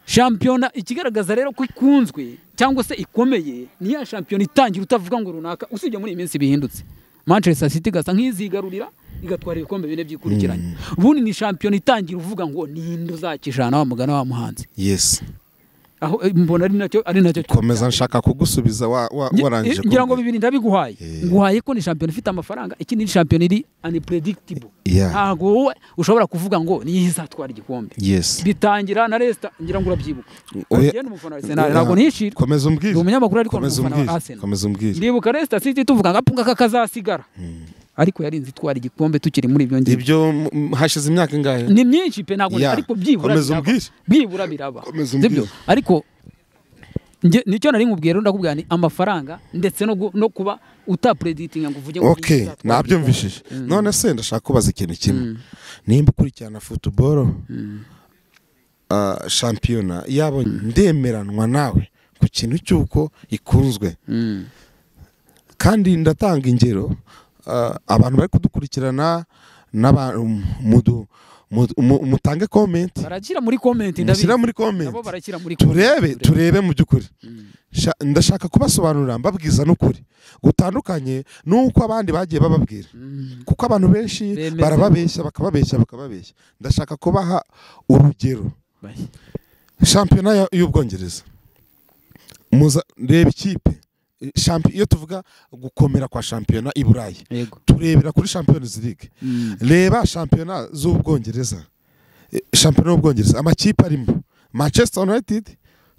Shampiyona ikigaragaza rero ko ikunzwe cyangwa se ikomeye ni ya shampiyona itangira utavuga ngo runaka, usibye muri iyi minsi bihindutse. Manchester City gasa nk'izigarurira, Igatwara ibikombe bine byikurikiranye. Ubundi ni shampiyona itangira uvuga ngo ninde uzakijana wa mugana wa muhanzi. Yes. Aho mbona ari nacyo komeza nshaka kugusubiza warangije ngira ngo bibiri ndabiguhaye. Nguhaye ko ni shampiyona ifite amafaranga, ikindi ni shampiyona iri unpredictable. Ntago wowe ushobora kuvuga ngo niyo izatwara igikombe. Yes. Bitangira na Leicester ngira ngo urabyibuka. Ngiye n'umufana wa Arsenal ntago nishira. Komeza umbwire. Ndi umunyamakuru ariko n'umufana wa Arsenal. Komeza umbwire. Ndibuka Leicester City tuvuga ngo apunga kakazasigara. Ariko yarinze itwara igikombe tukiri muri ibyo ngibyo. Ibyo hashize imyaka ingahe? Ni myinshi pe ntago ariko byibura byibura biraba. Sibyo? Ariko nicyo nari nkubwiye rero ndakubwira ni amafaranga ndetse no kuba utapreditinga ngo uvuge ngo okay nabyumvishije. None se ndashaka kubaza ikintu kimwe. Nimba ukurikirana football shampiyona yabo ndemeranwa nawe ku kintu cyuko ikunzwe. Kandi ndatanga ingero abantu bari kudukurikirana mutange comment, barakira muri comment, ndabira muri comment, nabo barakira muri comment, turebe mu byukuri. Ndashaka kubasobanurira mbabwiza n'ukuri gutandukanye nuko abandi bagiye bababwira, kuko abantu benshi barababeshya bakababeshya. Ndashaka kubaha urugero. Shampiyona y'Ubwongereza, reba ikipe iyo tuvuga gukomera kwa shampiyona i Burayi turebera kuri Champions League. Reba shampiyona z'Ubwongereza, shampiyona y'Ubwongereza amakipe arimo Manchester United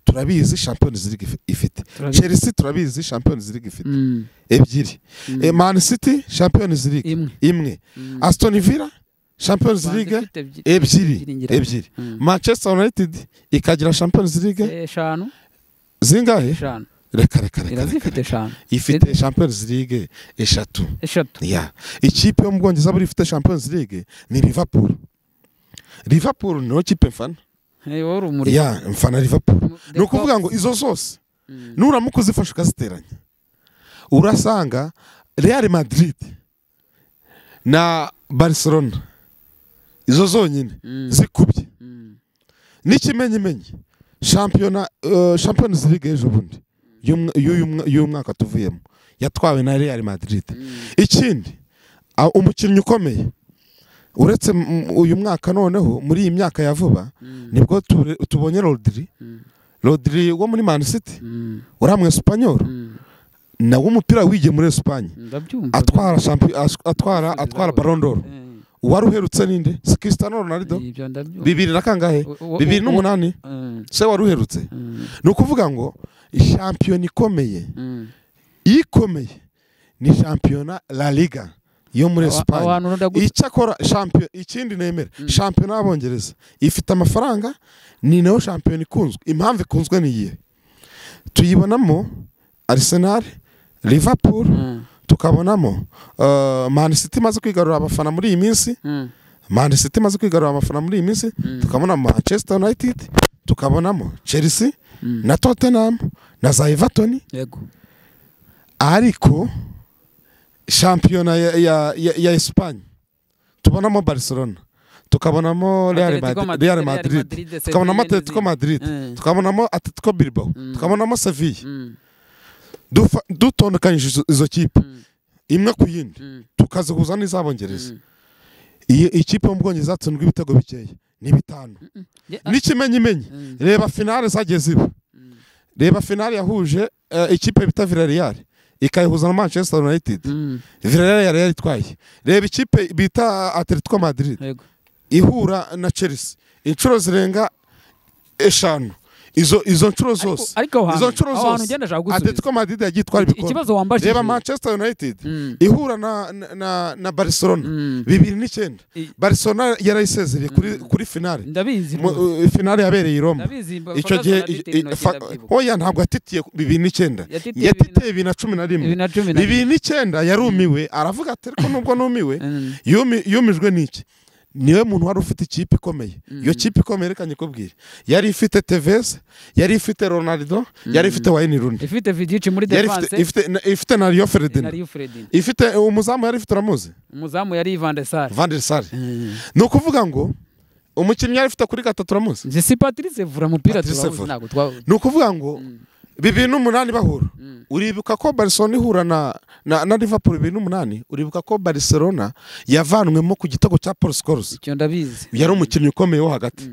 turabizi Champions League ifite, Chelsea turabizi Champions League ifite ebyiri, Man City Champions League imwe, Aston Villa Champions League ebyiri, Manchester United ikagira Champions League eshanu zingahe? Reka irazifite eshanu, ifite Champions League eshatu. Yeah. Ikipe yo mu Bwongereza buri ifite Champions League ni Liverpool. Liverpool niyo kipe mfana. Yeah, mfana Liverpool. Ni ukuvuga ngo izo zose nuramuka uzifashe ukaziteranya urasanga Real Madrid na Barcelona izo zonyine zikubye. N'ikimenyimenyi shampiyona Champions League ejo bundi y'uyu mwaka tuvuyemo yatwawe na Real Madrid. Ikindi umukinnyi ukomeye uretse uyu mwaka noneho muri iyi myaka ya vuba nibwo tubonye Rodri wo muri Man City, uramwe Espanyol nawe umupira wigiye muri Espagne atwara Ballon d'Or. Uwari uherutse ninde? Si Cristiano Ronaldo. 2000 na kangahe? 2008. Se wari uherutse. Ni ukuvuga ngo shampiyona ikomeye ikomeye ni shampiyona La Liga yo muri Espagne. Icyakora shampiyona ikindi nemera shampiyona y'Abongereza ifite amafaranga, ni nayo shampiyona ikunzwe. Impamvu ikunzwe ni iyihe? Tuyibonamo Arsenal, Liverpool, tukabonamo Man City imaze kwigarura abafana muri iyi minsi, Man City imaze kwigarura abafana muri iyi minsi, tukabona Manchester United, tukabonamo Chelsea na Tottenham na za Everton. Yego. Ariko shampiyona ya Espagne tubonamo Barcelona, tukabonamo Real Madrid, tukabonamo Atletico Madrid, tukabonamo Atletico Bilbao, tukabonamo Sevilla. Dutondekanyije izo kipe imwe ku yindi tukazihuza n'iz'Abongereza. Iyi ikipe yo mu Bwongereza yatsindwa ibitego bikeya ni 5. N'ikimenyimenyi reba finale zagiye ziba. Reba finale yahuje ikipe bita Villarreal ikayihuza na Manchester United. Villarreal yari itwaye. Reba ikipe bita Atletico Madrid ihura na Chelsea inshuro zirenga 5. Izo nshuro zose, izo nshuro zose Atletico Madrid yagiye itwara ibikombe. Reba Manchester United ihura na Barcelona 2009. Barcelona yarayisezereye kuri finale. Ndabizi finale yabereye i Roma. Icyo gihe oya ntabwo yatitiye 2009, yatitiye 2011. 2009 yarumiwe aravuga ati ariko nubwo numiwe yumijwe n'iki? Niwe muntu wari ufite ikipe ikomeye. Iyo kipe ikomeye reka nyikubwire, yari ifite Tevez, yari ifite Ronaldo, yari ifite Wayne Rooney, ifite Vidic muri defense, ifite na Rio Ferdinand, ifite umuzamu yari ifite uramuzi, umuzamu yari Van der Sar. Ni ukuvuga ngo umukinnyi yari ifite kuri gatatu uramuzi, si Patrice Evra umupira turamuzi ntabwo twa. Ni ukuvuga ngo 2008 bahura, uribuka ko Barcelona ihura na Liverpool 2008, uribuka ko Barcelona yavanwemo ku gitego cya Paul Scholes. Icyo ndabizi. Yari umukinnyi ukomeye wo hagati.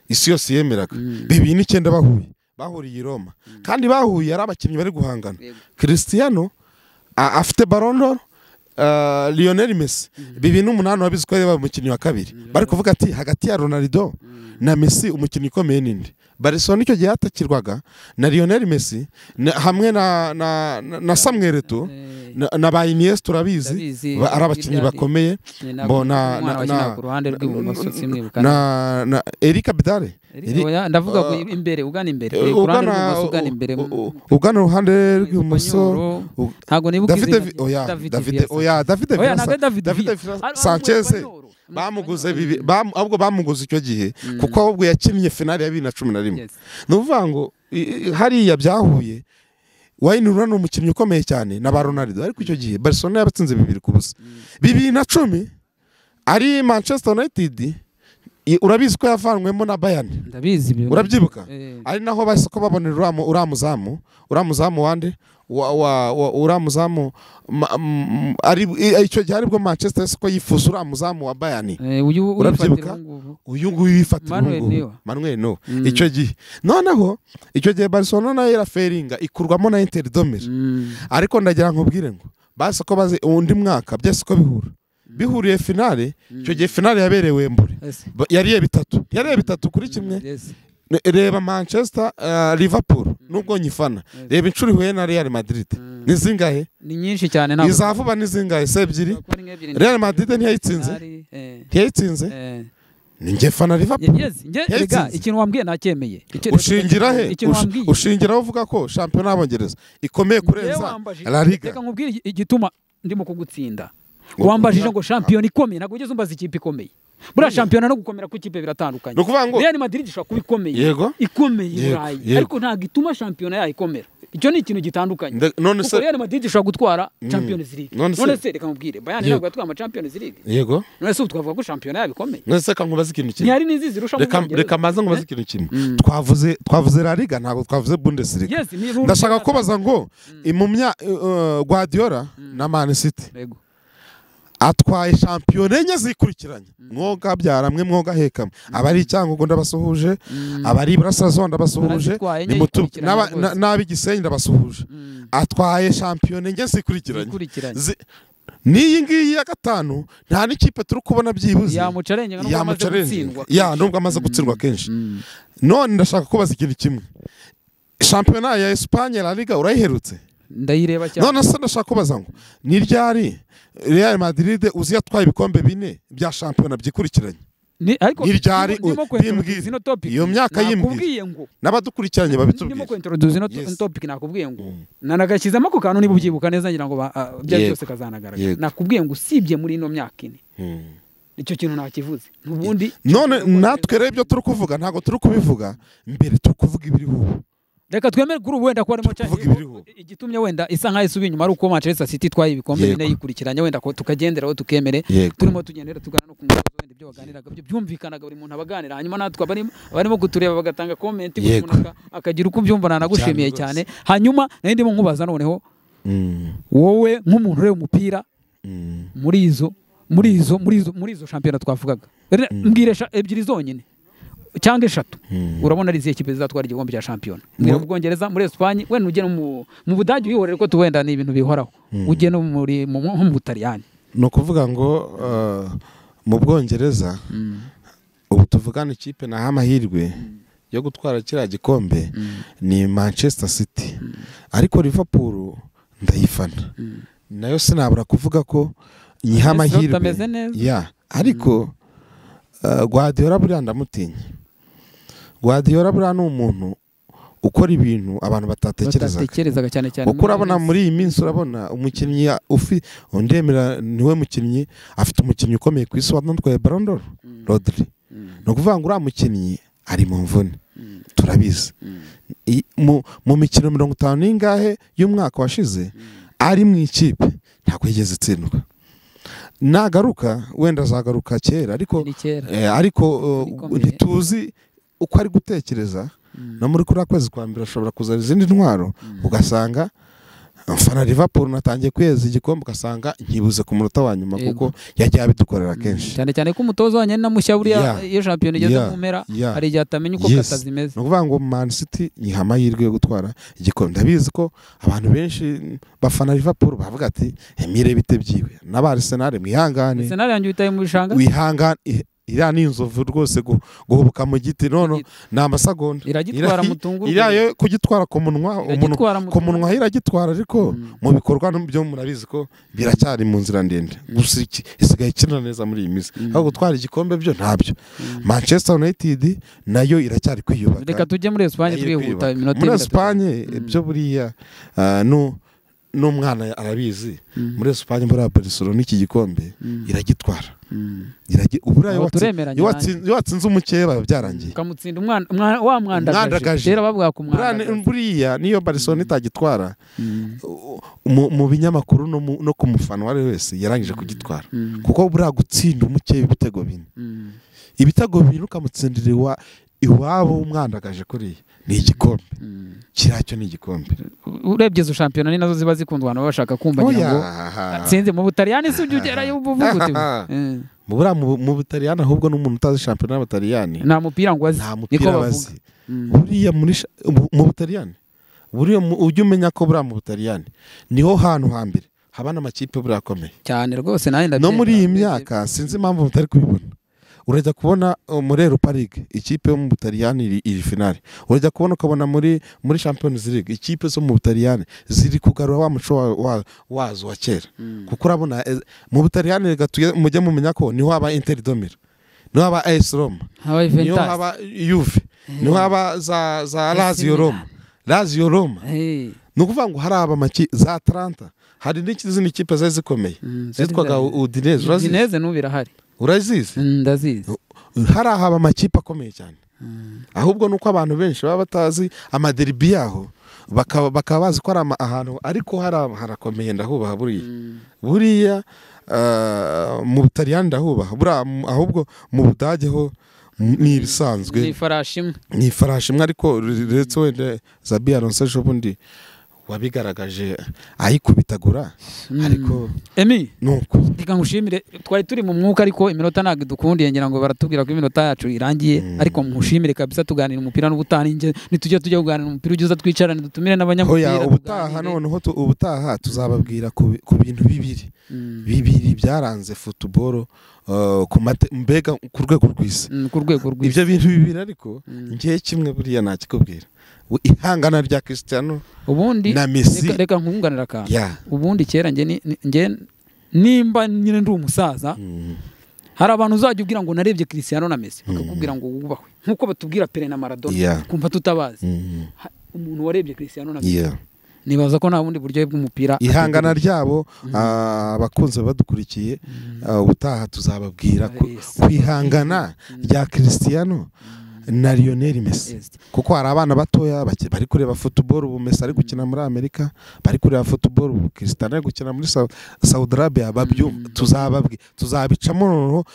Isi yose yemeraga. 2009 bahuriye i Roma. Kandi bahuye ari abakinnyi bari guhangana. Cristiano afite Ballon d'Or, Lionel Messi 2008 wabizi ko yari umukinnyi wa kabiri. Bari kuvuga ati hagati ya Ronaldo na Messi umukinnyi ukomeye ninde. Barcelona icyo gihe yatakirwaga na Lionel Messi hamwe na Samuel Eto'o na ba Iniesta, turabizi ari abakinnyi bakomeye. Mbona na ruhande rw'ibumoso simwibuka na Eric Abidal. Ndavuga imbere ugana imbere, ruhande rw'ibumoso ugana imbere, ugana ruhande rw'ibumoso ntago nibuka David David Sanchez bamuguze ahubwo bamuguze icyo gihe kuko ahubwo yakinnye finale ya 2011. Ni uvuga ngo hariya byahuye Wayne Rooney ni umukinnyi ukomeye cyane na ba Ronaldo, ariko icyo gihe Barcelona yabatsinze 2-0. 2010 ari Manchester United, urabizi ko yavanwemo na Bayern. Ndabizi ibyo. Urabyibuka? Ari naho bahise ko babonera uramuzamu wande uramuzamu ari icyo gihe aribwo Manchester ko yifuza uramuzamu wa Bayern. Urabyibuka? Uyu nguyu yifatira Manuel Neuer. Icyo gihe noneho icyo gihe Barcelona nayo iraferinga ikurwamo na Inter de Milan. Ariko ndagira nkubwire ngo bahise ko bazi undi mwaka byose ko bihura. Bihuriye finale, icyo gihe finale yaberewe Wembley. Yariye bitatu. Yariye 3-1. Reba Manchester Liverpool nubwo nyifana. Reba inshuro ihuye na Real Madrid. Ni zingahe? Ni nyinshi cyane ntabwo. Izavuba ni zingahe? Se ebyiri. Real Madrid ntiyayitsinze. Ntiyayitsinze. Ni nge fana Liverpool. Yes, nge rega ikintu wambwiye nacyemeye. Ushingira he? Ushingira uvuga ko shampiyona y'Abongereza ikomeye kurenza La Liga. Reka nkubwire igituma ndimo kugutsinda. Wambajije ngo shampiyona ikomeye, ntabwo ugeze umbaza ikipe ikomeye. Buriya shampiyona no gukomera kw'ikipe biratandukanye. Real Madrid ishobora kuba ikomeye, ikomeye i Burayi, ariko ntabwo ituma shampiyona yayo ikomera. Icyo ni ikintu gitandukanye. Kuko Real Madrid ishobora gutwara Champions League. None se reka nkubwire, Bayern ntabwo yatwaye ama Champions League. Yego. None se twavuga ko shampiyona yabo ikomeye. None se reka nkubaze ikintu kimwe. Ntihari n'inzizi irusha mu Bwongereza. Reka maze nkubaze ikintu kimwe. Twavuze La Liga ntabwo twavuze Bundesliga. Ndashaka kubaza ngo imumya Guardiola na Man City. Yego. Atwaye shampiyona enye zikurikiranye. Mwoga byaramwe mwoga hekamwe. Abari Cyangugu ndabasuhuje, abari Iburasirazuba ndabasuhuje, n'ab'igisenyi ndabasuhuje. Atwaye shampiyona enye zikurikiranye. N'iyi ngiyi ya gatanu nta n'ikipe turi kubona byibuze. Nubwo amaze gutsindwa kenshi. None ndashaka kubaza ikintu kimwe. Shampiyona ya Espagne La Liga urayiherutse? Ndayireba cyane. None se ndashaka kubaza ngo ni ryari Real Madrid uzi yatwaye ibikombe bine bya shampiyona byikurikiranye? Ariko ni ryari iyo myaka yimbwiye n'abadukurikiranye babitubwiye. Ndimo kwintroduce ino topic nakubwiye ngo nanagashyizemo ako kantu niba ubyibuka neza ngira ngo bya byose kazanagaragara. Nakubwiye ngo usibye muri ino myaka ine icyo kintu nakivuze. N'ubundi none natwe rero ibyo turi kuvuga ntago turi kubivuga mbere, turi kuvuga ibiri ubu. Reka twemere kuri ubu wenda ko harimo cyane igitumye wenda isa nkaho isubiye inyuma ari uko Manchester City itwaye ibikombe bine yikurikiranye, wenda ko tukagenderaho tukemere turimo tugendera tugana no ku musozo wenda ibyo baganiraga byo byumvikanaga buri muntu abaganira, hanyuma natwe abarimo kutureba bagatanga comment, buri muntu akagira uko ubyumva. Nanagushimiye cyane. Hanyuma nari ndimo nkubaza noneho wowe nk'umuntu ureba umupira muri izo shampiyona twavugaga, mbwire ebyiri zonyine cyangwa eshatu urabona ari izihe kipe zizatwara igikombe cya shampiyona? Mbwira mu Bwongereza, muri Espagne, wenda ujye no mu Budage wihorere ko tuwenda ni ibintu bihoraho, ujye no muri mu Butaliyani. Ni ukuvuga ngo mu Bwongereza ubu tuvugana ikipe naha amahirwe yo gutwara kiriya gikombe ni Manchester City, ariko Liverpool ndayifana nayo sinabura kuvuga ko nyiha amahirwe ya, ariko Guardiola buriya ndamutinya. Guardiola buriya ni umuntu ukora ibintu abantu batatekerezaga cyane cyane, kuko urabona muri iyi minsi urabona umukinnyi undemera niwe mukinnyi afite umukinnyi ukomeye ku isi watwaye Ballon d'Or Rodri. Ni ukuvuga ngo uriya mukinnyi ari mu mvune turabizi, mu mikino 50 n'ingahe y'umwaka washize ari mu ikipe ntabwo yigeze itsindwa. Nagaruka wenda azagaruka kera, ariko ariko ntituzi uko ari gutekereza. No muri kuri kwezi kwa mbere ashobora kuzana izindi ntwaro ugasanga Mfana Liverpool natangiye kweza igikombe ugasanga nkibuze ku munota wa nyuma kuko yagiye abidukorera kenshi. Cyane cyane ko umutoza wanyu na mushya buriya iyo shampiyona igeze mu mpera hari igihe atamenya uko kata zimeze. Ni ukuvuga ngo Man City nyiha amahirwe yo gutwara igikombe. Ndabizi ko abantu benshi bafana Liverpool bavuga ati Emile bite byiwe n'aba Arsenal mwihangane. Arsenal yanjye itaye mu bishanga. Wihangane iriya ni inzovu rwose guhubuka mu giti nono ni amasegonda iragitwara mutungu iriya yo kugitwara ku munwa ku munwa iragitwara ariko mu bikorwa byo murabizi ko biracyari mu nzira ndende gusa isigaye ikina neza muri iyi minsi aho gutwara igikombe byo ntabyo. Manchester United nayo iracyari kwiyubaka. Reka tujye muri Espagne twihuta iminota muri Espagne ibyo buriya n'umwana arabizi muri Espagne muri Barcelona iki gikombe iragitwara. Iyo watsinze umukeba byarangiye ukamutsinda umwana wa mwandagaje rero bavuga ku mwandagaje buriya niyo Barcelona itagitwara mu binyamakuru no ku mufana wari wese yarangije kugitwara kuko buriya gutsinda umukeba ibitego bine ibitego bine ukamutsindira iwabo umwandagaje kuriya ni igikombe kiracyo ni igikombe. Urebye izo shampiyona ni nazo ziba zikundwa abantu bashaka kumva ngira ngo atsinze mu Butaliyani si ujya ugerayo uvuga uti mu Butaliyani ahubwo n'umuntu utazi shampiyona y'Abataliyani nta mupira ngo azi niko bavuga buriya mu Butaliyani buriya ujya umenya ko buriya mu Butaliyani niho hantu hambere haba n'amakipe buriya akomeye cyane rwose nanjye ndabyemera no muri iyi myaka sinzi impamvu mutari kubibona. Urajya kubona muri Europa League ikipe yo mu Butaliyani iri finale, urajya kubona ukabona muri Champions League ikipe zo mu Butaliyani ziri kugarura wa muco wazo wa kera kuko urabona mu Butaliyani rega mujye mumenya ko niho haba Inter de Milan, niho haba AS Roma, niho haba Juve, niho haba za Lazio Roma. Ni ukuvuga ngo hari aba za Atalanta, hari n'izindi kipe zari zikomeye zitwaga Udinese. Udinese n'ubu irahari. Urazizi? Ndazizi. Hari ahaba amakipe akomeye cyane ahubwo nuko abantu benshi baba batazi amaderbi yaho bakaba bazi ko ari ahantu ariko harakomeye ndahubaha buriya mu Butaliyani ndahubaha buriya ahubwo mu Budage ho ni ibisanzwe ni ifarashi imwe ariko uretse wenda Xabi Alonso ejo bundi wabigaragaje ayikubitagura ariko Emi nuko reka ngushimire twari turi mu mwuka ariko iminota ntabwo dukundiye ngira ngo baratubwira ko iminota yacu irangiye ariko mushimire kabisa tuganira umupira n'ubutaha nitujya tujya kuganira umupira ujye twicarane dutumire n'abanyamupira ubutaha noneho ubutaha tuzababwira ku bintu bibiri byaranze football ku mbega ku rwego rw'isi ku rwego rw'isi ibyo bintu bibiri ariko ngiye kimwe buriya nakikubwira ihangana rya Cristiano ubundi na Messi. Reka nkunganira akantu ubundi kera nge nimba nyine ndi umusaza hari abantu uzajya ubwira ngo narebye Cristiano na Messi bakakubwira ngo wubahwe nkuko batubwira Pele na Maradona kumva tutabazi umuntu warebye Cristiano na Messi nibaza ko nta bundi buryo bw'umupira ihangana ryabo abakunze badukurikiye ubutaha tuzababwira ku ihangana rya Cristiano na Lionel Messi kuko hari abana batoya bari kureba football ubu Messi ari gukina muri Amerika bari kureba football ubu Cristiano ari gukina muri Saudi Arabia babyumva tuzabicamo noneho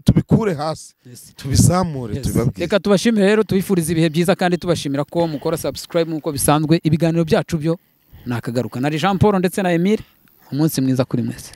tubikure hasi tubizamure tubibabwire. Reka tubashimire rero tubifurize ibihe byiza kandi tubashimira ko mukora subscribe nkuko bisanzwe ibiganiro byacu byo nakagaruka na Jean Paul ndetse na Emile umunsi mwiza kuri mwese.